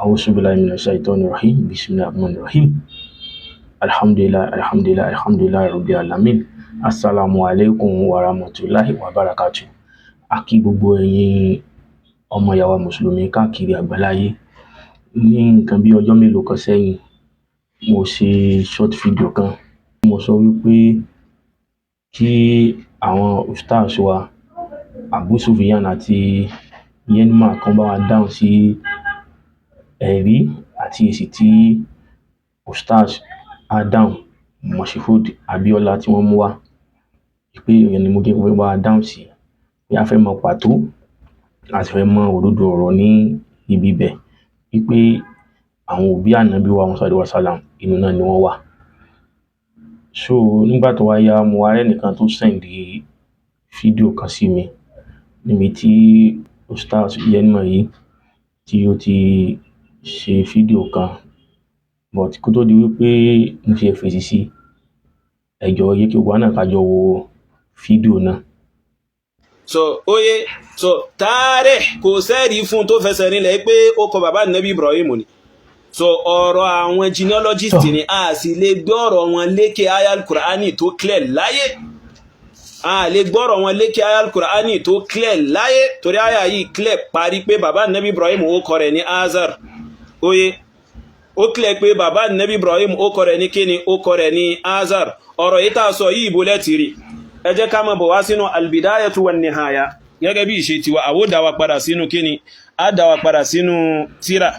A'udhu billahi minash shaitani rahim. Bismillahir rahmanir rahim. Alhamdulillah, alhamdulillah, alhamdulillah rabbil alamin. Assalamu alaikum wa rahmatullahi wa barakatuh. A kí gbogbo ẹ̀yin ọmọ ìyá wa Mùsùlùmí káàkiri àgbáláyé. Ní nǹkan bí ọjọ́ mélòó kan sẹ́yìn, mo ṣe short video kan. Mo sọ wípé kí àwọn ustaz wa Abu Sufyan àti Yenma kan bá wa dáhùn sí ẹ̀rí àti èsì tí Ustaz Adam Moshood Abiola tí wọ́n mú wá. Pé ìyẹn ni mo kí wọ́n bá wa dáhùn sí. Pé a fẹ́ mọ pàtó, a sì fẹ́ mọ òdodo ọ̀rọ̀ ní ibi bẹ̀. Wípé àwọn òbí Ànábì wa Muhammad sallallahu alaihi wasallam inú iná ni wọ́n wà. So nígbà tó wá yá, mo wá rí ẹnìkan tó send fídíò kan sí mi níbi tí Ustaz Yenma yìí tí ó ti ṣe fídíò kan. But kó tó di wípé mo ṣe fèsì sí, ẹ jọ̀ọ́, ẹ jẹ́ kí gbogbo wa náà ká jọ wo fídíò náà. So oye, so Tarikh, kò sẹ́rí fún tó fẹsẹ̀ rinlẹ̀ pé ó kọ bàbá Nabi Ibrahim ni. So ọ̀rọ̀ àwọn genealogist ni, a sì lè gbé ọ̀rọ̀ wọn lékè ayal Qur'ani tó clear láyé. A lè gbọ́rọ̀ wọn lékè ayal Qur'ani tó clear láyé, torí àyà yìí clear parí pé bàbá Nabi Ibrahim, ó kọ rẹ̀ ní Azar. Oye, ó clear pé bàbá Nabi Ibrahim, ó kọ rẹ̀ ní kíni? Ó kọ rẹ̀ ní Azar. Ọ̀rọ̀ yìí tá a sọ yìí, ìbò lẹ́tìrì? Ẹ jẹ́ ká máa bọ̀ wá sínú Albidayatu wan Nihaya gẹ́gẹ́ bí ìṣe tiwa. Àwó dáwà padà sínú kíni? Á dáwà padà sínú tírà.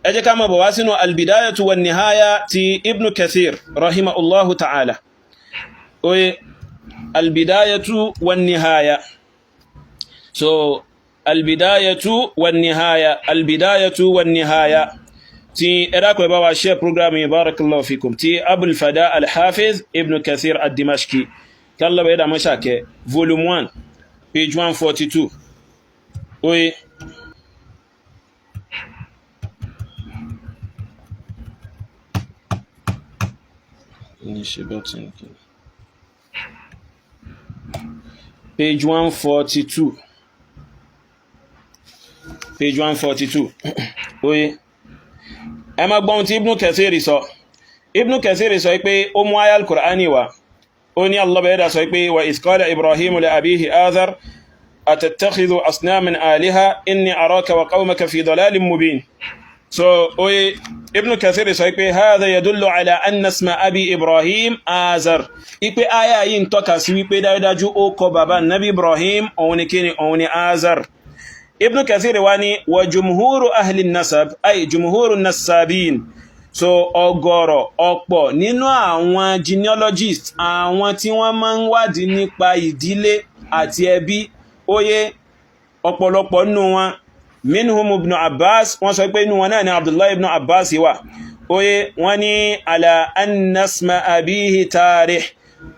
Ẹ jẹ́ ká máa bọ̀ wá sínú Albidayatu wan Nihaya ti Ibn Kathir rahimahullahu ta'ala. Oye, Albidayatu wan Nihaya. So Albidayatu wan Nihaya, Albidayatu wan Nihaya tí, ẹ dákun, ẹ bá wa share program yìí, barakallahu fikum, tí Abul Fada Al-Hafiz Ibn Kathir Ad-Dimashqi, kálọ̀ bẹ̀rẹ̀ dàmọ́ ṣàkẹ́, volume 1, page 142. Oye, ní ṣe button kí page 142, page 142. Oye, ẹ má gbọ́n tí Ibn Kathir sọ. Ibn Kathir sọ pé ó mú ayal Qur'ani wá, ó ní Allah bẹ̀rẹ̀ sọ pé wa iz qala Ibrahim li abihi Azar atattakhidhu asnaman aliha inni araka wa qawmaka fi dalalin mubin. So oye, Ibn Kathir sọ pé hadha yadullu ala anna isma abi Ibrahim Azar, ipe aya yìí ń tọ́ka sí wípé dájúdájú ó kọ bàbá Nabi Ibrahim, òun ni kíni? Òun ni Azar. Ibn Kathir wá ní wa jumhuru ahli nasab, ay jumhuru nasabin. So ọ̀gọ̀rọ̀ ọ̀pọ̀ nínú àwọn genealogists, àwọn tí wọ́n máa ń wádìí nípa ìdílé àti ẹbí, óyé, ọ̀pọ̀lọpọ̀ nínú wọn, minhum Ibn Abbas, wọ́n sọ pé inú wọn náà ni Abdullahi Ibn Abbas wà. Óyé, wọ́n ní ala anna isma abihi Tarikh,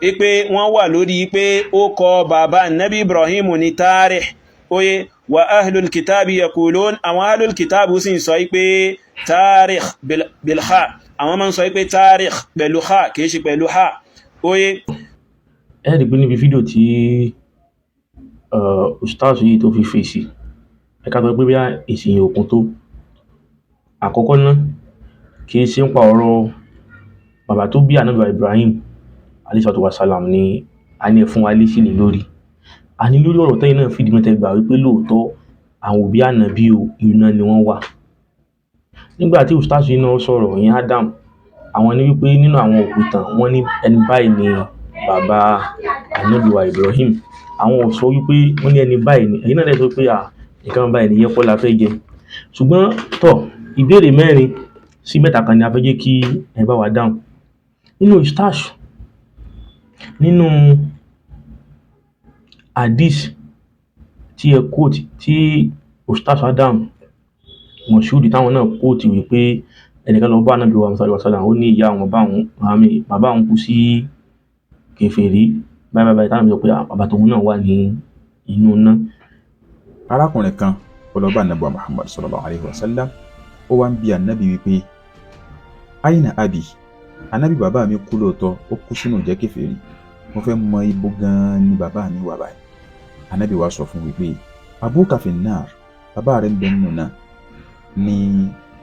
ipe wọ́n wà lórí pé ó kọ bàbá Nabi Ibrahim ní Tarikh. Óyé, wa ahlul kitabi yaqulun, àwọn ahlul kitabu sì ń sọ pé Tarikh bilha, àwọn máa ń sọ pé Tarikh pẹ̀lú ha, kìí ṣe pẹ̀lú ha. Óyé. Ẹ rí pé níbi fídíò tí ustaz yìí tó fi fèsì, ẹ ká sọ pé bí èsì yẹn ò kún tó. Àkọ́kọ́ ná, kì í ṣe ń pa ọ̀rọ̀ bàbá tó bí Ànábì Ibrahim alayhi salatu wassalam ni a ní ẹ fún wa lésì lé lórí. A ní lórí ọ̀rọ̀ tẹ́yin náà fìdí mẹ́tẹ́ gbà wípé lóòótọ́ àwọn òbí Ànábì o, inú iná ni wọ́n wà. Nígbà tí ustaz yìí náà sọ̀rọ̀, ìyẹn Adam, àwọn ní wípé nínú àwọn òpìtàn, wọ́n ní ẹni báyìí ni bàbá Ànábì wa Ibrahim. Àwọn ò sọ wípé wọ́n ní ẹni báyìí ni. Ẹ̀yin náà dẹ̀ sọ pé à nǹkan báyìí ni, ìyẹn kọ́ la fẹ́ jẹ. Ṣùgbọ́n tọ̀, ìbéèrè mẹ́rin sí mẹ́ta kan ni a fẹ́ jẹ́ kí ẹ bá wa dáhùn. Nínú ustaz, nínú hadith tí ẹ quote, tí ustaz Adam Moshood táwọn náà quote, wípé ẹnìkan lọ bá Ànábì wa sallallahu alaihi wasallam, ó ní ìyá àwọn bá òun, àmì bàbá òun kú sí kèfèrí báyìí báyìí, táwọn sọ pé bàbá tòun náà wà ní inú iná. Arákùnrin kan, ó lọ bá Ànábì wa Muhammad sallallahu alayhi wa sallam. Ó wá ń bi Ànábì wípé aina abi? Ànábì, bàbá mi kú lóòótọ́, ó kú sínú ìjẹ́ kèfèrí. Mo fẹ́ mọ ibo gan-an ni bàbá mi wà báyìí. Ànábì wa sọ fún wípé abuka fin nar, bàbá rẹ̀ ń bẹ nínú náà. Ní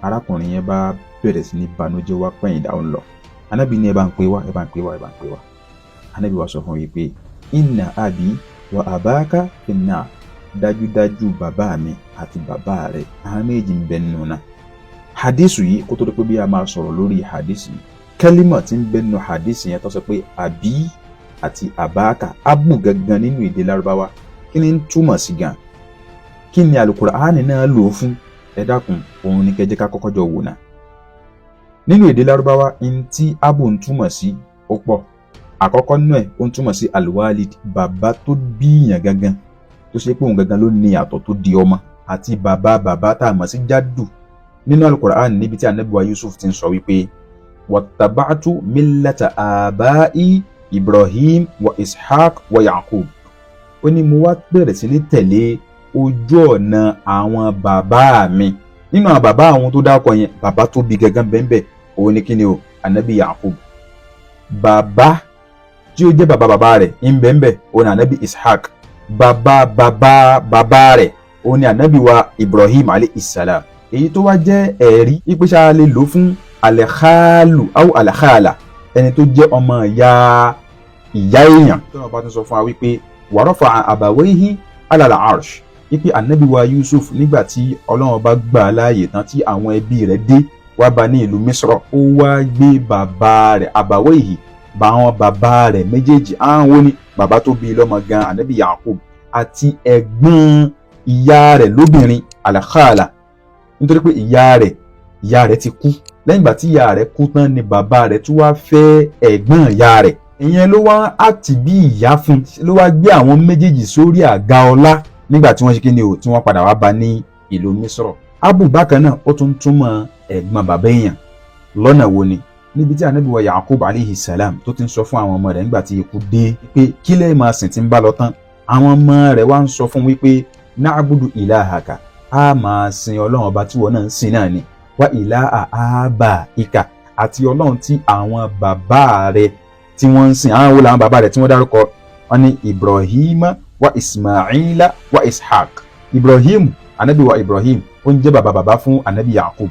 Arákùnrin yẹn bá bẹ̀rẹ̀ sí ní banújẹ́, wá pẹ̀yìn dáhùn lọ. Anabi ní, "Ẹ bá ń pè wá, ẹ bá ń pè wá, ẹ bá ń pè wá." Anabi wa sọ fún yìí pé, "Inna abi wa abaka finnar." Dájúdájú, bàbá mi àti bàbá rẹ̀, àwọn méjì ń bẹ nínú náà. Hadisu yìí, kó tó di pé bí a máa sọ̀rọ̀ lórí hadisu yìí, kẹ́límọ̀ tí ń bẹ nínú hadisu yẹn tó sọ pé àbí àti àbáàkà, abu gangan nínú èdè Lárúbáwá, kí ni ń túmọ̀ sí gan? Kí ni Alukur'ani náà lò fún? Ẹ dákun, òun ni kẹjẹ ká kọ́kọ́ jọ wò náà. Nínú èdè Lárúbáwá, n tí abu ń túmọ̀ sí ó pọ̀. Àkọ́kọ́ nínú ẹ̀, ó ń túmọ̀ sí alwalid, bàbá tó bíyàn gangan, tó ṣe pé òun gangan ló ní àtọ̀ tó di ọmọ, àti bàbá bàbá tá a mọ̀ sí jádù. Nínú Alukur'an, níbi tí Anabi wa Yusuf ti ń sọ wípé, "Wattaba'tu millata abai Ibrahim wa Ishaq wa Yaqub." Ó ní mo wá bẹ̀rẹ̀ sí ní tẹ̀lé ojú ọ̀nà àwọn bàbá mi. Nínú àwọn bàbá àwọn tó dákọ̀ yẹn, bàbá tó bí gangan bẹ́ẹ̀, òun ni kíni o? Anabi Yaqub. Bàbá tí ó jẹ́ bàbá bàbá rẹ̀ ń bẹ́ẹ̀, òun ni Anabi Ishaq. Bàbá bàbá bàbá rẹ̀, òun ni Anabi wa Ibrahim alayhi salam. Èyí tó wá jẹ́ ẹ̀rí wípé ṣáà lè lò fún alẹ́xaalu aw alẹ́xaala, ẹni tó jẹ́ ọmọ ìyá ìyá èèyàn. Tó náà bá tún sọ fún wa wípé, "Wa rafa'a abawayhi ala al-arsh," wípé Anabi wa Yusuf, nígbà tí Ọlọ́run bá gbà á láàyè tán, tí àwọn ẹbí rẹ̀ dé wá bá ní ìlú Misrọ̀, ó wá gbé bàbá rẹ̀, abawayhi, bá àwọn bàbá rẹ̀ méjèèjì. Àwọn wo ni bàbá tó bí lọ́mọ gan? Anabi Yakub, àti ẹ̀gbọ́n ìyá rẹ̀ lóbìnrin, alẹ́xaala, nítorí pé ìyá rẹ̀ ti kú. Lẹ́yìn ìgbà tí ìyá rẹ̀ kú tán ni bàbá rẹ̀ tún wá fẹ́ ẹ̀gbọ́n ìyá rẹ̀. Ìyẹn ló wá àti bí ìyá fún, ló wá gbé àwọn méjèèjì sórí àga ọlá nígbà tí wọ́n ṣe kíni o, tí wọ́n padà wá bá ní ìlú Mísírọ̀. Abu bákan náà, ó tún túmọ̀ ẹ̀gbọ́n bàbá èèyàn. Lọ́nà wo ni? Níbi tí Anabi wa Yakub alayhi salam tó ti ń sọ fún àwọn ọmọ rẹ̀ nígbà tí ikú dé pé kí lẹ́ẹ̀ máa sìn tí ń bá lọ tán, àwọn ọmọ rẹ̀ wá ń sọ fún wípé, "Na'budu ilahaka," a máa sin Ọlọ́run ọba tí wọ́n náà ń sìn náà ni, "wa ilaha abaika," àti Ọlọ́run tí àwọn bàbá rẹ̀ tí wọ́n ń sìn. Àwọn wo làwọn bàbá rẹ̀ tí wọ́n dárúkọ? Wọ́n ní Ibrahim wa Ismaila wa Ishaq. Ibrahim, Anabi wa Ibrahim, ó ń jẹ́ bàbá bàbá fún Anabi Yakub.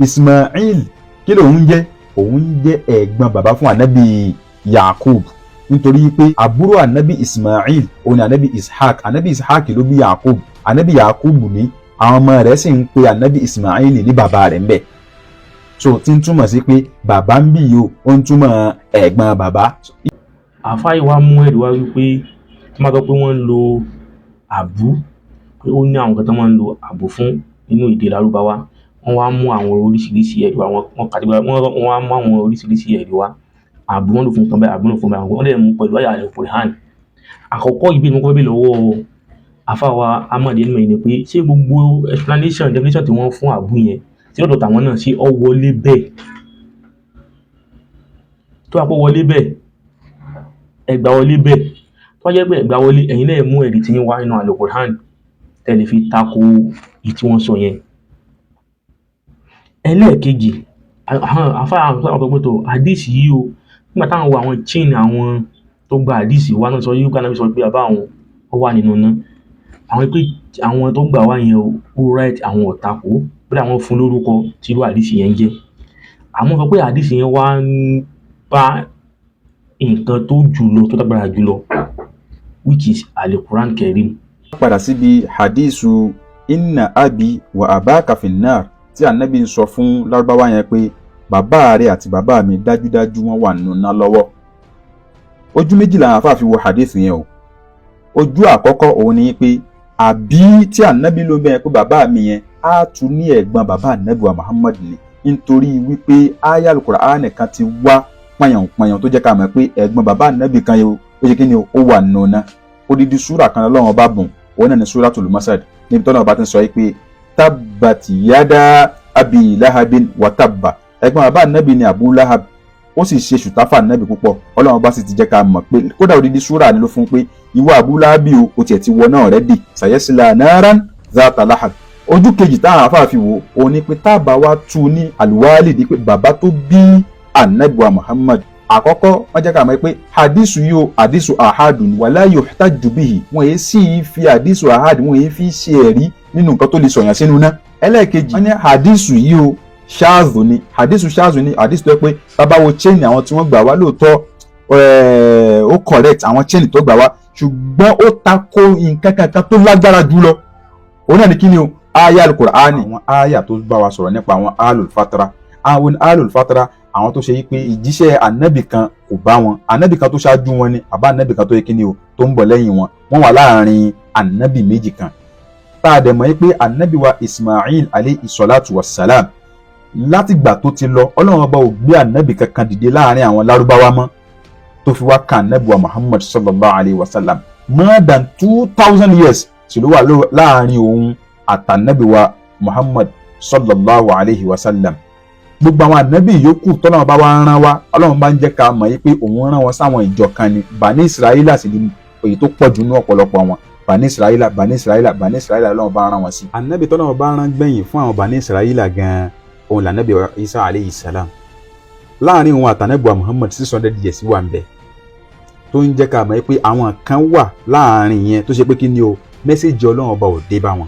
Ismail, kí lòun jẹ́? Òun jẹ́ ẹ̀gbọ́n bàbá fún Anabi Yakub, nítorí pé àbúrò Anabi Ismail òun ni Anabi Ishaq. Anabi Ishaq ló bí Yakub. Anabi Yakub ní àwọn ọmọ rẹ̀ sì ń pe Anabi Ismail ní bàbá rẹ̀ ń bẹ̀. So tí ń túmọ̀ sí pé bàbá ń bì yìí o, ó ń túmọ̀ ẹ̀gbọ́n bàbá. Àáfàá yìí wá mú ẹ̀rí wá wípé tí wọ́n bá gbọ́ pé wọ́n ń lo àbú, pé ó ní àwọn nǹkan tó máa ń lo àbú fún nínú èdè Lárúbáwá. Wọ́n wá mú àwọn oríṣiríṣi ẹ̀rí wá, wọ́n categorize, wọ́n wá mú àwọn oríṣiríṣi ẹ̀rí wá. Àbú wọ́n lò fún nǹkan báyìí, àbú lò fún báyìí, wọ́n dẹ̀ mú pẹ̀lú àyà Al-Qur'an. Àkọ́kọ́ ìbéèrè mo kọ́kọ́ béèrè lọ́wọ́ àáfàá wa Ahmad Elmi ni pé, ṣé gbogbo explanation, definition tí wọ́n fún àbú yẹn, ṣé lọ́dọ̀ tàwọn náà, ṣé ó wọlé bẹ́ẹ̀? Tó bá pé ó wọlé bẹ́ẹ̀, ẹ gbà wọlé bẹ́ẹ̀. Tó bá jẹ́ pé ẹ gbà wọlé, ẹ̀yin náà ẹ mú ẹ̀rí tiyín wá nínú Al-Qur'an tẹ́ lè fi tako èyí tí wọ́n sọ yẹn. Ẹlẹ́ẹ̀kejì, àáfàá sọ pé tó hadith yìí o, nígbà táwọn wo àwọn chain àwọn tó gba hadith wá náà, sọ yìí pé Ànábì sọ pé bàbá àwọn ó wà nínú iná. Àwọn pé àwọn tó gbà wá yẹn o, ó right, àwọn ò takò ó, kódà wọ́n fún lórúkọ tí irú hadith yẹn ń jẹ́. Àmọ́ sọ pé hadith yẹn wá ń bá nǹkan tó jù lọ, tó lágbára jù lọ, which is Al-Qur'an Karim. Padà síbi hadisu "inna abi wa abaka finnar" tí Anabi ń sọ fún Lárúbáwá yẹn pé bàbá rẹ̀ àti bàbá mi, dájúdájú wọ́n wà nínú iná lọ́wọ́. Ojú méjì làwọn àfáà fi wo hadith yẹn o. Ojú àkọ́kọ́, òun ni pé àbí tí Anabi ló bẹ́ẹ̀ pé bàbá mi yẹn, á tún ní ẹ̀gbọ́n bàbá Anabi wa Muhammad ni, nítorí wípé aya Al-Qur'an kan ti wá pọ̀yànpọ̀yàn tó jẹ́ ká mọ̀ pé ẹ̀gbọ́n bàbá Anabi kan yẹn, ó ṣe kí ni, ó wà nínú iná. Odidi súrà kan lọ́wọ́ bá bùn, òun náà ní Suratul Masad, níbi tọ́lá ọba ti ń sọ yìí pé, "Tabbat yada abi lahabin wa tabba." Ẹ̀gbọ́n bàbá Anabi ni Abu Lahab, ó sì ṣe ṣùtáfà Anabi púpọ̀. Ọlọ́run bá sì ti jẹ́ ká mọ̀ pé kódà odidi súrà ni ló fún pé ìwọ Abu Lahabi o, o tiẹ̀ ti wọ náà rẹ́ dì, "Sayasla naran zata lahab." Ojú kejì táwọn afáà fi wò, òun ni pé tábà wá tú ní alwalidi, pé bàbá tó bí Anabi wa Muhammad. Àkọ́kọ́, wọ́n jẹ́ ká mọ̀ pé hadisu yìí o, hadisu ahadu ni, wala yuhtaju bihi. Wọ́n yìí sì fi hadisu ahadu, wọ́n yìí fi ṣe ẹ̀rí nínú nǹkan tó lè sọ̀yàn sínú náà. Ẹlẹ́ẹ̀kejì, wọ́n ní hadisu yìí o, ṣáàzù ni. Hadisu ṣáàzù ni hadisu tó yẹ pé bàbá wo chain àwọn tí wọ́n gbà wá lóòótọ́, ó correct àwọn chain tó gbà wá, ṣùgbọ́n ó tako nǹkan kankan tó lágbára jùlọ. Òun náà ni kí ni o? Aya alukur'ani, àwọn aya tó bá wa sọ̀rọ̀ nípa àwọn alul fatara, àwọn alul fatara, àwọn tó ṣe yí pé ìjíṣẹ́ ànábì kan kò bá wọn, ànábì kan tó ṣáájú wọn ni, àbá ànábì kan tó yẹ kí ni o, tó ń bọ̀ lẹ́yìn wọn, wọ́n wà láàrin ànábì méjì kan. Tá a dẹ̀ mọ̀ yí pé ànábì wa Ismail alayhi salatu wa salam, látìgbà tó ti lọ, Ọlọ́run ọba ò gbé ànábì kankan dìde láàrin àwọn Lárúbáwá mọ́, tó fi wá kan ànábì wa Muhammad sallallahu alayhi wa sallam. More than 2000 years sì ló wà láàrin òun àtànábì wa Muhammad sallallahu alayhi wa sallam. Gbogbo àwọn ànábì yòókù tọ́lọ́run bá wá rán wa, Ọlọ́run bá ń jẹ́ ká mọ̀ yí pé òun rán wọn sáwọn ìjọ kan ni. Bani Israẹla sì ni èyí tó pọ̀ jù ní ọ̀pọ̀lọpọ̀ wọn. Bani Israẹla, Bani Israẹla, Bani Israẹla Ọlọ́run bá rán wọn sí. Ànábì tọ́lọ́run bá rán gbẹ̀yìn fún àwọn Bani Israẹla gan-an, òun lànábì Isa alayhi salam. Láàrin òun àtànábì wa Muhammad, 600 years wà ń bẹ, tó ń jẹ́ ká mọ̀ pé àwọn kan wà láàrin yẹn tó ṣe pé kí ni o, message Ọlọ́run ọba ò dé bá wọn.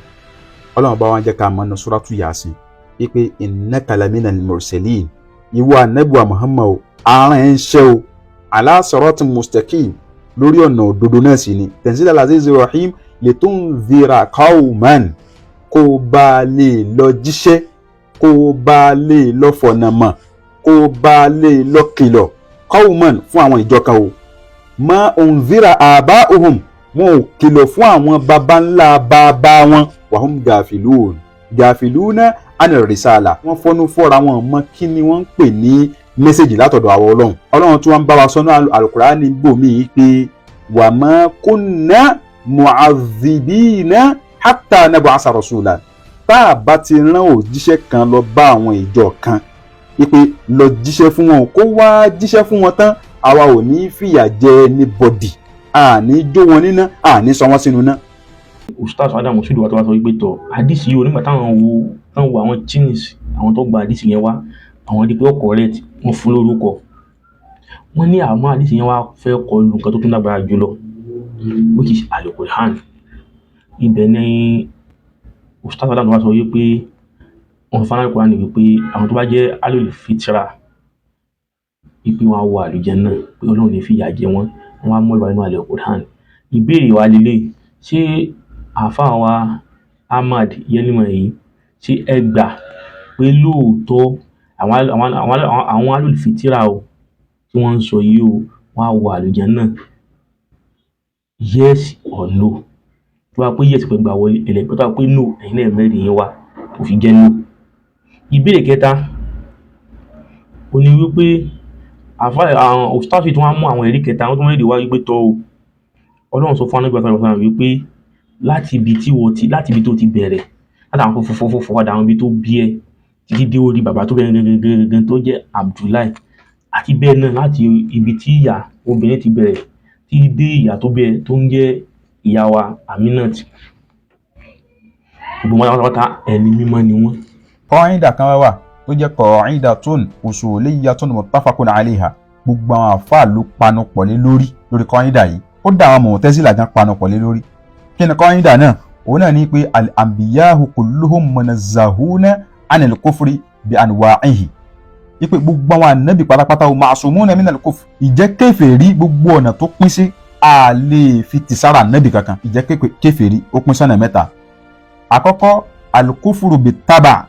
Ọlọ́run ọba wa ń jẹ́ ká mọ̀ ní suratu Yasin wípé innaka laminal mursalin, ìwọ ànábì wa Muhammad o, aràn ẹ̀ ń ṣe o, ala siratin mustaqim, lórí ọ̀nà òdodo náà sì ni, tanzilal azizir rahim, litunzira qawman, kó o bá lè lọ jíṣẹ́, kó o bá lè lọ fọ̀nà mọ̀, kó o bá lè lọ kìlọ̀, qawman, fún àwọn ìjọ kan o, ma unzira aba'uhum, wọn ò kìlọ̀ fún àwọn baba ńlá bàbá wọn, wahum gafilun, gafiluna anir risala, wọ́n fọ́nú fọ́ra, wọn mọ kí ni wọ́n ń pè ní message látọ̀dọ̀ àwọn Ọlọ́run. Ọlọ́run tí wọ́n ń bá wa sọ́nà alukurani gbòmí pé wa ma kunna mu'adhibina hatta nab'asa rasula, tá a bá ti rán òjíṣẹ́ kan lọ bá àwọn ìjọ kan wípé lọ jíṣẹ́ fún wọn, kó wá jíṣẹ́ fún wọn tán, àwa ò ní fìyà jẹ anybody, àní jó wọn níná, àní sọ wọn sínú ná. Ustaz Adam Moshood wa tó wá sọ wípé tọ hadisi yìí o, nígbà táwọn wo, táwọn wo àwọn chains àwọn tó gba hadisi yẹn wá, àwọn di pé ó correct, wọ́n fún lórúkọ. Wọ́n ní àwọn hadisi yẹn wá fẹ́ kọlu nǹkan tó tún lágbára jùlọ, which is Al-Qur'an. Ibẹ̀ ni Ustaz Adam wá sọ wípé wọ́n fún Al-Qur'an wípé àwọn tó bá jẹ́ alul fitra, wípé wọ́n á wọ àlùjánnà, pé Ọlọ́run ní fìyà jẹ wọ́n. Wọ́n á mú ìwà inú Al-Qur'an. Ìbéèrè wa lélẹ̀: ṣé àáfàá wa Ahmad Yẹlímọ̀ yìí, ṣé ẹ gbà pé lóòótọ́ àwọn alul fitra o tí wọ́n ń sọ yìí o, wọ́n á wọ àlùjánnà? Yes or no? Tó bá pé yes, pé gbà wọlé ẹlẹ́gbẹ́, tó bá pé no, ẹ̀yin náà mẹ́rin yín wá kò fi jẹ́ no. Ìbéèrè kẹta ó ní wípé àáfàá àwọn ustaz tí wọ́n á mú àwọn ẹ̀rí kẹta, wọ́n tún mẹ́rin wá wípé tọ́ o, Ọlọ́run sọ fún anábì sallallahu alaihi wasallam wípé láti ibi tí wọ́n ti, láti ibi tó ti bẹ̀rẹ̀, láti àwọn fọfọfọfọ àwọn ibi tó bí ẹ títí dé orí bàbá tó bẹ̀rẹ̀ gẹ́gẹ́gẹ́gẹ́ tó jẹ́ Abdullahi, àti bẹ́ẹ̀ náà láti ibi tí ìyá obìnrin ti bẹ̀rẹ̀ títí dé ìyá tó bẹ̀rẹ̀ tó ń jẹ́ ìyá wa Aminat, gbogbo wọn pátápátá ẹni mímọ́ ni wọ́n. Kọ́ńdà kan wà tó jẹ́ qa'idatun usuliyyatun muttafaqun alayha, gbogbo àwọn àfáà ló panu pọ̀ lé lórí lórí kọ́ńdà yìí. Ó dá àwọn Mu'tazila gan panu pọ̀ lé lórí. Kí ni kọ́ńdà náà? Òun náà ní pé al-anbiyahu kulluhum munazzahuna anil kufri bi anwa'ihi, ipe gbogbo àwọn ànábì pátápátá o, ma'sumuna minal kufri, ìjẹ́ kèfèrí gbogbo ọ̀nà tó pín sí, a lè fi tìsára ànábì kankan. Ìjẹ́ kèfèrí ó pín sọ́nà mẹ́ta. Àkọ́kọ́, al-kufru bit-taba,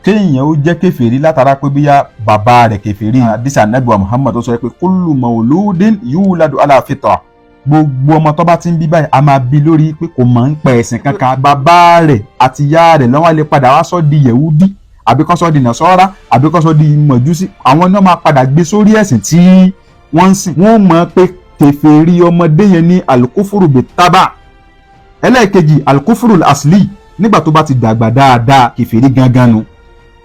kéèyàn ó jẹ́ kèfèrí látara pé bíyà bàbá rẹ̀ kèfèrí. Àdìsí ànábì wa Muhammad tó sọ pé kullu mawludin yuladu ala fitra, gbogbo ọmọ tó bá ti ń bí báyìí, a máa bí lórí pé kò mọ̀ ń pa ẹ̀sìn kankan. Bàbá rẹ̀ àti ìyá rẹ̀ lọ́wọ́ lè padà wá sọ di yẹ̀wúdí, àbí kó sọ di nàṣọ́ra, àbí kó sọ di mọ̀júsí. Àwọn náà máa padà gbé sórí ẹ̀sìn tí wọ́n ń sìn. Wọ́n mọ̀ pé kèfèrí ọmọdé yẹn ní al-kufru bit-taba. Ẹlẹ́ẹ̀kejì, al-kufru asli, nígbà tó bá ti dàgbà dáadáa, kèfèrí gangan nu.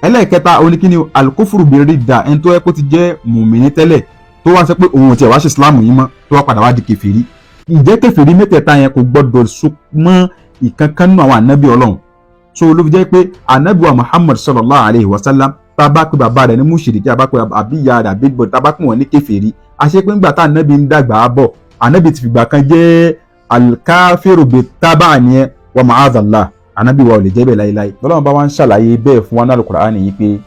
Ẹlẹ́ẹ̀kẹta oníkíni, al-kufru bir-ridda, ẹni tó yẹ kó ti jẹ́ mùmíní tẹ́lẹ̀, tó wá sọ pé òun ò tiẹ̀ wá ṣe Islam yìí mọ́, tó wá padà wá di kèfèrí. Ìjẹ́ kèfèrí mẹ́tẹ̀ẹ̀ta yẹn kò gbọ́dọ̀ so mọ́ ìkankan nínú àwọn ànábì Ọlọ́run. So ló fi jẹ́ pé ànábì wa Muhammad sallallahu alayhi wa sallam, tá a bá pe bàbá rẹ̀ ní mushriki, a bá pe àbí ìyá rẹ̀ àbí gbọ́dọ̀, tá a bá pè wọ́n ní kèfèrí, àṣẹ pé ńgbà tá ànábì ń dàgbà á bọ̀, ànábì ti fìgbà kan jẹ́ al-kafiru bit-taba nìyẹn, wa ma'adallah. Ànábì wa ò lè jẹ́ bẹ́ẹ̀ láéláé. Lọ́lọ́run bá wá ń ṣàlàyé bẹ́ẹ̀ fún wa ní Al-Qur'ani yìí pé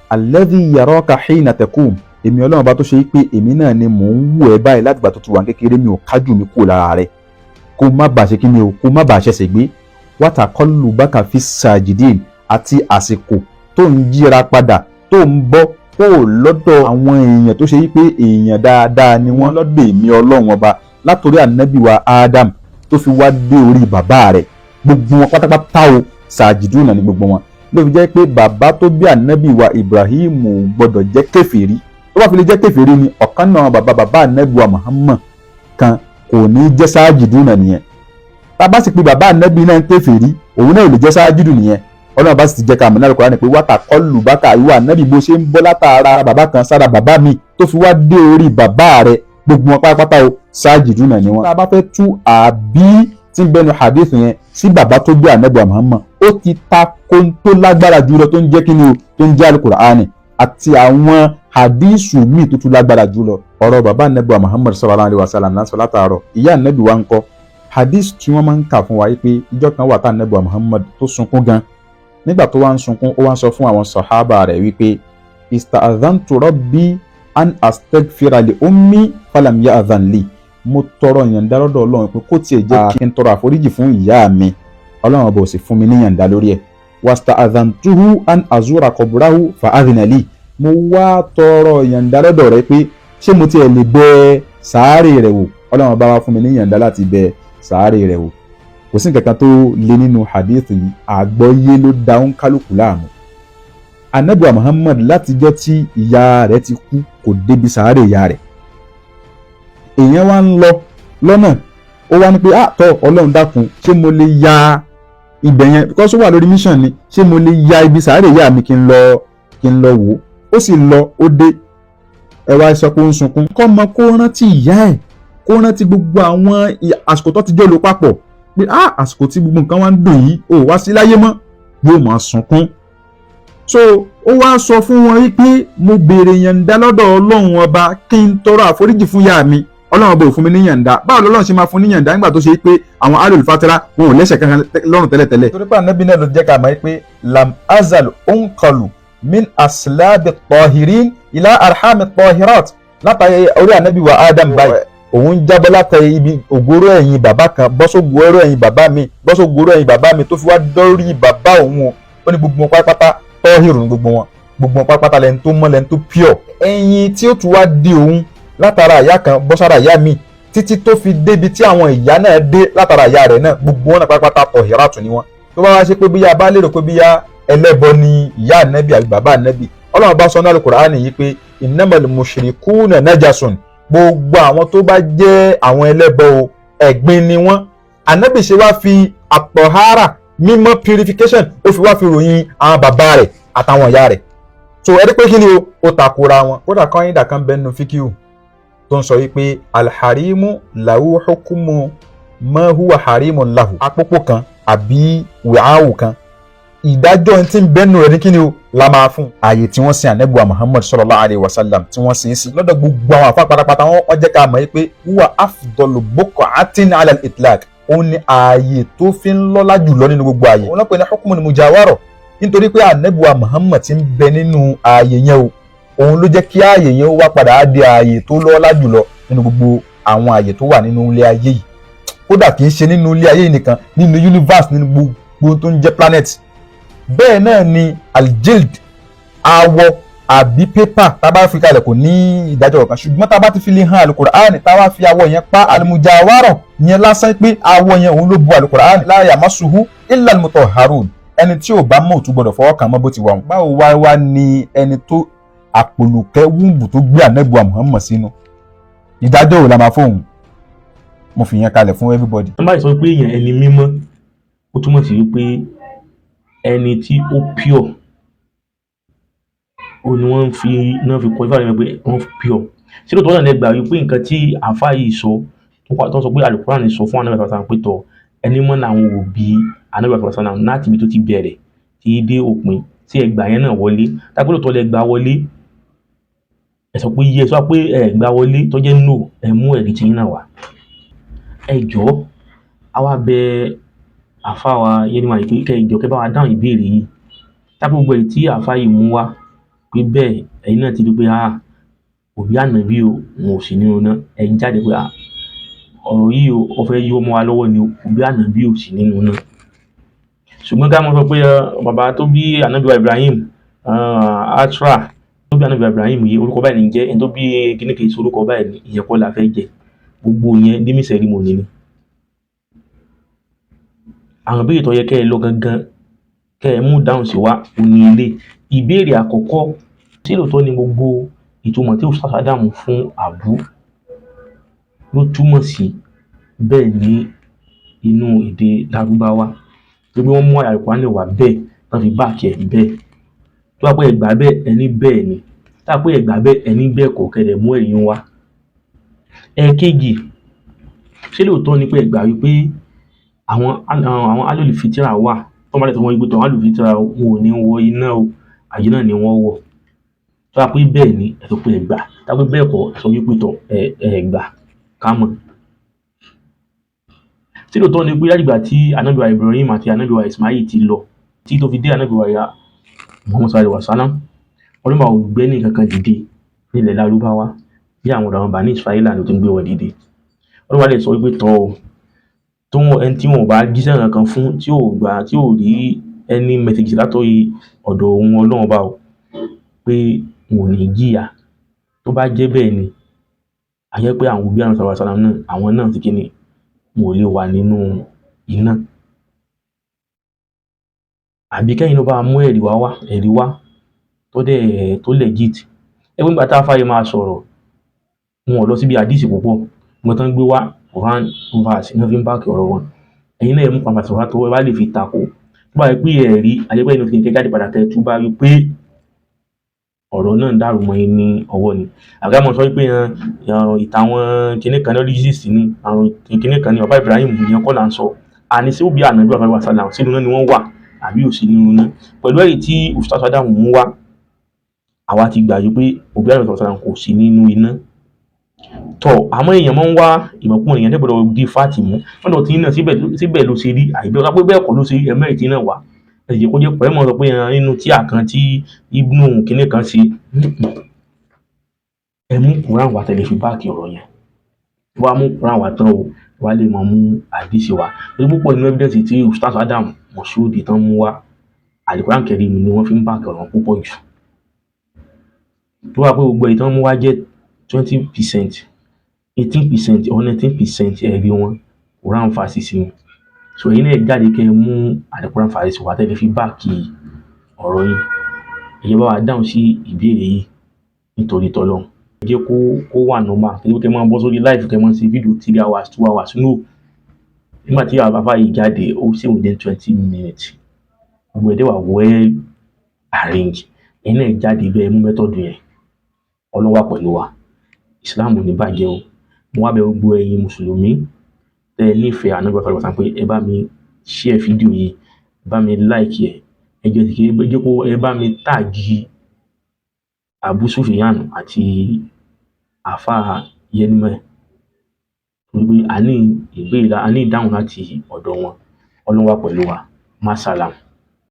alladhi yaraka hina taqum, èmi Ọlọ́run bá tó ṣe pé èmi náà ni mò ń wù ẹ́ báyìí látìgbà tó ti wà ní kékeré, mi ò kájú mi kúrò lára rẹ̀, kó má bàa ṣe kíni o, kó má bàa ṣẹ̀ṣẹ̀ gbé. Wa taqallubaka fi sajidin, àti àsìkò tó ń yíra padà, tó ń bọ́ kó lọ́dọ̀ àwọn èèyàn tó ṣe wípé èèyàn dáadáa ni wọ́n lọ́dọ̀ èmi Ọlọ́run ọba, látòrí ànábì wa Adam tó fi wá dé orí bàbá rẹ̀, gbogbo wọn pátápátá o, sàjìdúnà ni gbogbo wọn. Ló fi jẹ́ pé bàbá tó bí ànábì wa Ibrahim ò gbọ́dọ̀ jẹ́ kèfèrí. Tó bá fi lè jẹ́ kèfèrí ni ọ̀kan náà bàbá bàbá ànábì wa Muhammad kan kò ní jẹ́ sàjìdúnà nìyẹn. Tá a bá sì pé bàbá ànábì náà ń kèfèrí, òun náà ò lè jẹ́ sàjìdù nìyẹn. Ọlọ́run bá sì ti jẹ́ ká mọ̀ náà Al-Qur'ani pé wátà kọlù bákà ìwà ànábì bó ṣe ń bọ́ látara bàbá kan sára bàbá mi tó fi wá dé orí bàbá rẹ̀, gbogbo wọn pátápátá o, sáàjìdúnà ni wọn. Tá a bá fẹ́ tú àbí tí ń bẹnu hadith yẹn sí bàbá tó bí ànábì Muhammad, ó ti ta kó tó lágbára jùlọ tó ń jẹ́ kíni o, tó ń jẹ́ Al-Qur'ani àti àwọn hadithu míì tó tún lágbára jùlọ. Ọ̀rọ̀ bàbá ànábì Muhammad sallallahu alaihi wasallam lásán látàárọ̀. Ìyá ànábì wa ń kọ́ hadith tí wọ́n máa ń kà fún wa yìí pé ìjọ kan wà tá ànábì Muhammad tó sunkún gan. Nígbà tó wá ń sunkún, ó wá ń sọ fún àwọn sàhábà rẹ̀ wípé ista'adhantu rabbi an astaghfira li ummi falam ya'dhan li. Mo tọrọ ìyànda lọ́dọ̀ Ọlọ́run pé kó tiẹ̀ jẹ́ kí n tọrọ àforíjì fún ìyá mi, Ọlọ́run ọba ò sì fún mi ní ìyànda lórí ẹ̀. Wasta'adhantuhu an azura qabrahu fa adhina li. Mo wá tọrọ ìyànda lọ́dọ̀ rẹ̀ pé ṣé mo tiẹ̀ lè bẹ sàárè rẹ̀ wò, Ọlọ́run ọba wá fún mi ní ìyànda láti bẹ sàárè rẹ̀ wò. Kò sí nǹkan kan tó le nínú hadith yìí, àgbọ́yé ló da ń kálukú láàmú. Anabi Muhammad látijọ́ tí ìyá rẹ̀ ti kú kò débi sàárè ìyá rẹ̀. Èèyàn wá ń lọ lọ́nà, ó wá ní pé ah tọ́ Ọlọ́run dákun, ṣé mo lè ya ibẹ̀ yẹn, because ó wà lórí mission ni, ṣé mo lè ya ibi sàárè ìyá mi kí n lọ wò ó. Ó sì lọ, ó dé, ẹ wá sọ pé ó ń sunkún. Kọ́ mọ kó rántí ìyá ẹ̀, kó rántí gbogbo àwọn àsìkò tó ti jọ lò papọ̀, pé ah àsìkò tí gbogbo nǹkan wá ń dùn yìí, ó wá sí láyé mọ́, yóò máa sunkún. So ó wá sọ fún wọn wípé mo béèrè yànda lọ́dọ̀ Ọlọ́run ọba kí n tọrọ àforíjì fún ìyá mi, Ọlọ́run ọba ò fún mi ní yànda. Báwo lọ́lọ́run ṣe máa fún ní yànda nígbà tó ṣe pé àwọn alul fatara wọn ò lẹ́ṣẹ̀ kankan lọ́rùn tẹ́lẹ̀tẹ́lẹ̀. Torí pé ànábì náà ló jẹ́ ká mọ̀ pé lam azal unqalu min aslabi tahirin ila arhami tahirat, látàrí orí ànábì wa Adam báyìí òun jábọ́ látàrí ibi ògóró ẹ̀yìn bàbá kan bọ́sọ̀góró ẹ̀yìn bàbá mi bọ́sọ̀góró ẹ̀yìn bàbá mi tó fi wá dórí bàbá òun o. Ó ní gbogbo wọn pátápátá tọ́hìrù ní gbogbo wọn, gbogbo wọn pátápátá lẹ́ni tó mọ́, lẹ́ni tó pure. Ẹyin tí ó tún wá di òun látara ìyá kan bọ́ sára ìyá mi títí tó fi débi tí àwọn ìyá náà dé látara ìyá rẹ̀ náà, gbogbo wọn náà pátápátá tọ̀hìrátù ni wọn. Tó bá wá ṣe pé bíyà bá lérò pé bíyà ẹlẹ́bọ ni ìyá ànẹ́bì àbí bàbá ànẹ́bì, Ọlọ́run bá sọ ní Al-Qur'ani yìí pé innamal mushrikuna najasun, gbogbo àwọn tó bá jẹ́ àwọn ẹlẹ́bọ o, ẹ̀gbin ni wọ́n. Ànábì ṣe wá fi àtọ̀hárà mímọ́ purification, ó fi wá fi ròyìn àwọn bàbá rẹ̀ àtàwọn ìyá rẹ̀. So ẹ rí pé kí ni o, ó takora wọn. Kódà kan yín dàkan bẹ́ẹ̀ nínú fíkíù tó ń sọ yìí pé alharimu lahu hukumu ma huwa harimu lahu, apópó kan àbí wàhálù kan, ìdájọ́ tí ń bẹ́nu rẹ̀ ní kí ni o la máa fún. Ààyè tí wọ́n sin ànábì wa Muhammad sallallahu alayhi wa sallam tí wọ́n sin sí lọ́dọ̀ gbogbo àwọn àfa pátápátá, wọ́n jẹ́ ká mọ̀ pé huwa afdalu buq'atin ala al-itlaq, òun ni ààyè tó fi ń lọ́lá jùlọ nínú gbogbo ààyè. Òun náà pè ní hukmun mujawara, nítorí pé ànábì wa Muhammad ti ń bẹ nínú ààyè yẹn o, òun ló jẹ́ kí ààyè yẹn ó wá padà á di ààyè tó lọ́lá jùlọ nínú gbogbo àwọn ààyè tó wà nínú ilé ayé yìí. Kódà kì í ṣe nínú ilé ayé yìí nìkan, nínú universe, nínú gbogbo tó ń jẹ́ planet. Bẹ́ẹ̀ náà ni aljild, awọ àbí pépà tá a bá fi kalẹ̀ kò ní ìdájọ́ kan, ṣùgbọ́n tá a bá ti fi lè hàn alukur'ani, tá a bá fi awọ yẹn pa almujawara yẹn lásán pé awọ yẹn òun ló bu alukur'ani, la yamassuhu illa almutahharun, ẹni tí ò bá mọ̀ òtún gbọ́dọ̀ fọwọ́ kàn mọ́ bó ti wà wọn. Báwo wá wá ni ẹni tó àpòlùkẹ́ wúńbù tó gbé ànẹ́bùà Muhammad sínú, ìdájọ́ ò la máa fóun? Mo fi yẹn kalẹ̀ fún everybody. Wọ́n bá sọ pé èèyàn ẹni mímọ́, ó túmọ̀ sí wípé ẹni tí ó pure, ó ní wọ́n fi náà fi qualify rẹ̀ pé wọ́n pure. Ṣé lóòótọ́ náà lẹ gbà wípé nǹkan tí àáfàá yìí sọ, tó sọ pé Al-Qur'an sọ fún Ànábì sallallahu alaihi wasallam pé tọ̀ ẹni mọ́ làwọn òbí Ànábì sallallahu alaihi wasallam láti ibi tó ti bẹ̀rẹ̀ tí dé òpin, tí ẹ gbà yẹn náà wọlé? Tàbí lóòótọ́ lẹ gbà wọlé, ẹ sọ pé yẹ sọ pé ẹ gbà wọlé, tó jẹ́ no, ẹ mú ẹ̀rí tiyín náà wá. Ẹ jọ̀ọ́, a wá bẹ Àfáà wa Yerima yìí pé kẹ́ ẹ jọ̀ọ́, kẹ́ bá wa dáhùn ìbéèrè yìí. Tábí gbogbo èyí tí àfáà yìí mú wá pé bẹ́ẹ̀, ẹ̀yin náà ti rí pé òbí ànábì o, wọn ò sí nínú iná. Ẹ jáde pé ọ̀rọ̀ yìí o, ó fẹ́ yíwọ́ mọ́ wa lọ́wọ́ ni o, òbí ànábì ò sí nínú iná. Ṣùgbọ́n ká máa sọ pé bàbá tó bí ànábì wa Ibrahim, Atra tó bí ànábì wa Ibrahim yìí, orúkọ báyìí ní jẹ́, ẹni tó bí kíní kìí ṣe orúkọ báyìí ní, ìyẹn kọ́ la fẹ́ jẹ. Gbogbo yẹn naming ceremony ni. Àwọn ìbéèrè tó yẹ kẹ́ ẹ lọ gangan, kẹ́ ẹ mú dáhùn sí wa, òun ní ilé. Ìbéèrè àkọ́kọ́: ṣé lóòótọ́ ni gbogbo ìtumọ̀ tí Ustaz Adam fún Abu ló túmọ̀ sí bẹ́ẹ̀ ní inú èdè Lárúbáwá? Torí pé wọ́n mú Al-Qur'ani wá bẹ́ẹ̀, tán fi back ẹ̀ bẹ́ẹ̀. Tó bá pé ẹ gbà bẹ́ẹ̀, ẹ ní bẹ́ẹ̀ ni. Tó bá pé ẹ gbà bẹ́ẹ̀, ẹ ní bẹ́ẹ̀ kọ́, kẹ́ ẹ dẹ̀ mú ẹ̀rí yín wá. Ẹ̀ẹ̀kejì, ṣé lóòótọ́ ni pé ẹ gbà wípé àwọn Ahlul Fitra wà, tó bá dẹ̀ sọ fún wọn wípé tọ̀, Ahlul Fitra wọn ò ní wọ iná o, àlùjánnà ni wọ́n wọ̀? Tó bá pé bẹ́ẹ̀ ni, ẹ sọ pé ẹ gbà. Tó bá pé bẹ́ẹ̀ kọ́, ẹ sọ wípé tọ̀, ẹ gbà, ká mọ̀. Ṣé lóòótọ́ ni pé láti ìgbà tí ànábì wa Ibrahim àti ànábì wa Ismail ti lọ, tí tó fi dé ànábì wa Muhammad sallallahu alaihi wasallam, Ọlọ́run ò gbé ẹnì kankan dìde nílẹ̀ Lárúbáwá, bí àwọn ọ̀dọ̀ àwọn Bani Israila ló ti ń gbé wọn dìde? Ọlọ́run wá dẹ̀ sọ wípé tọ́ o, tó wọn ẹni tí wọn ò bá jíṣẹ́ kankan fún, tí ò gbà, tí ò rí any message látọ̀rí ọ̀dọ̀ òun Ọlọ́run ọba o, pé wọn ò ní jìyà. Tó bá jẹ́ bẹ́ẹ̀ ni, a jẹ́ pé àwọn òbí Ànábì sallallahu alaihi wasallam náà, àwọn náà ti kíni, wọn ò lè wà nínú iná. Àbí kẹ́yìn náà bá mú ẹ̀rí wá, ẹ̀rí wá tó dẹ̀ tó legit. Ẹ pé nígbà tá àfáà yìí máa sọ̀rọ̀, wọn ò lọ síbi àdíìsì púpọ̀. Nǹkan tán gbé wá, Quran verse ní wọ́n fi ń back ọ̀rọ̀ wọn. Ẹ̀yin náà, ẹ mú Quran verse wá tó ẹ bá lè fi takò. Tó bá jẹ́ pé ẹ rí, a jẹ́ pé ẹ̀yin náà ti kẹ́ jáde padà, kẹ́ ẹ túbá wípé ọ̀rọ̀ náà ń dàrú mọ́ yín ní ọwọ́ ni. Àbí ká máa sọ wípé ìtàn àwọn kinní kan ló exist ni, àwọn kinní kan ní bàbá Ibrahim, ìyẹn kọ́ là ń sọ. Àní ṣé òbí ànábì sallallahu alaihi wasallam, sínú iná ni wọ́n wà àbí ò sí nínú iná? Pẹ̀lú ẹ̀rí tí Ustaz Adam mú wá, àwa ti gbà wípé òbí ànábì sallallahu alaihi wasallam kò sí nínú iná. Tọ̀, àmọ́ èèyàn máa ń wá ìmọ̀kúmọ̀, èèyàn dẹ̀ gbọ́dọ̀ di fact mú lọ́dọ̀ tí náà síbẹ̀ síbẹ̀ ló ṣe rí, àìbẹ́ ọ̀sán pé bẹ́ẹ̀ kọ́ ló ṣe rí. Ẹ̀mẹ́rin tí náà wà, ẹ sì jẹ́ kó jẹ́ pé ẹ mọ̀ sọ pé nínú tíà kan tí Ibnu kinní kan ṣe. Ẹ mú Quran wá tẹ́lẹ̀ fi back ọ̀rọ̀ yẹn. Wá mú Quran wá tán o, wá lè máa mú àdìsí wá, torí púpọ̀ nínú evidence tí Ustaz Adam Moshood tán mú wá, Al-Quran Karim ni wọ́n fi ń back ọ̀rọ̀ púpọ̀ jù. Tó wá pé gbogbo èyí tán mú wá jẹ́ 20%, 18% or 19% ẹ̀rí wọn, Quran verses ni. So ẹ̀yin náà jáde, kẹ́ ẹ mú Al-Quran verses wá tẹ́lẹ̀ fi back ọ̀rọ̀ yín. Ẹ jẹ́ bá wa dáhùn sí ìbéèrè yìí nítorí tọlọ́run. Ẹ jẹ́ kó wà normal, kí kẹ́ máa bọ́ sórí live, kẹ́ máa ṣe fídíò 3 hours, 2 hours, no. Nígbà tí àwọn bàbá yìí jáde, ó ṣe within 20 minutes, gbogbo ẹ̀ dẹ̀ wà well arranged. Ẹ̀yin náà jáde bẹ́ẹ̀, mú method yẹn. Ọlọ́run wà pẹ̀lú wa, Islam ò ní bàjẹ́ o. Mo wá bẹ̀ gbogbo ẹ̀yin mùsùlùmí tẹ́ ẹ nífẹ̀ẹ́ Ànábì sallallahu alaihi wasallam pé ẹ bá mi share fídíò yìí, ẹ bá mi like ẹ, ẹ jẹ́ kí ẹ jẹ́ kó ẹ bá mi tag Abu Sufyan àti àfáà Yẹnumẹ, torí pé a ní ìbéèrè, a ní ìdáhùn láti ọ̀dọ̀ wọn. Ọlọ́run wà pẹ̀lú wa. Masalam.